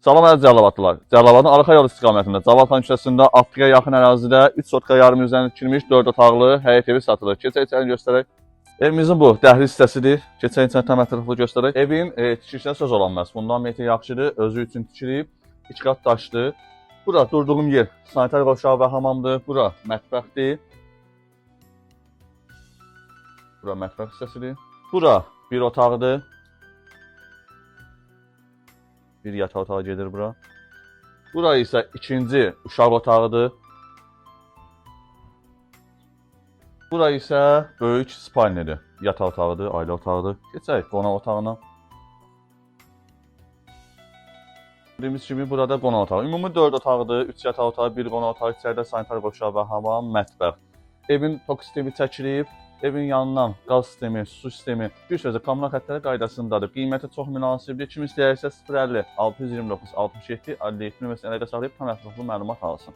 Salam əziz Cəlilabadlılar. Cəlilabadın arxa yol istiqamətində Cavadxan küçəsində 6-ya yaxın ərazidə 3 sotka yarım üzərində tikilmiş 4 otaqlı həyət evi satılır. Keçək içərini göstərək. Evimizin bu dəhliz hissəsidir. Keçək içərini tam ətraflı göstərək. Evin tikilisinə söz olanmaz. Fundamenti yaxşıdır, özü üçün tikilib, iki qat daşdır. Bura durduğum yer sanitar qovşağı və hamamdır. Bura mətbəxdir. Bura mətbəx hissəsidir. Bura bir otaqdır. Bir yataq otağı gedir bura. Bura isə ikinci uşaq otağıdır. Bura isə böyük spalnidir. Yataq otağıdır, ailə otağıdır. Keçək qonaq otağına. Dediyimiz kimi burada qonaq otağı. Ümumi 4 otaqdır, 3 yataq otağı, 1 qonaq otağı, içəridə sanitar qovşağı və hamam, mətbəx. Evin tok sistemi çəkilib, evin yanından qaz sistemi, su sistemi, bir sözlə kommunal xəttləri qaydasındadır. Qiyməti çox münasibdir. Kim istəyirsə 050 629 67 57 nömrəsinə əlaqə saxlayıb tam ətraflı məlumat alsın.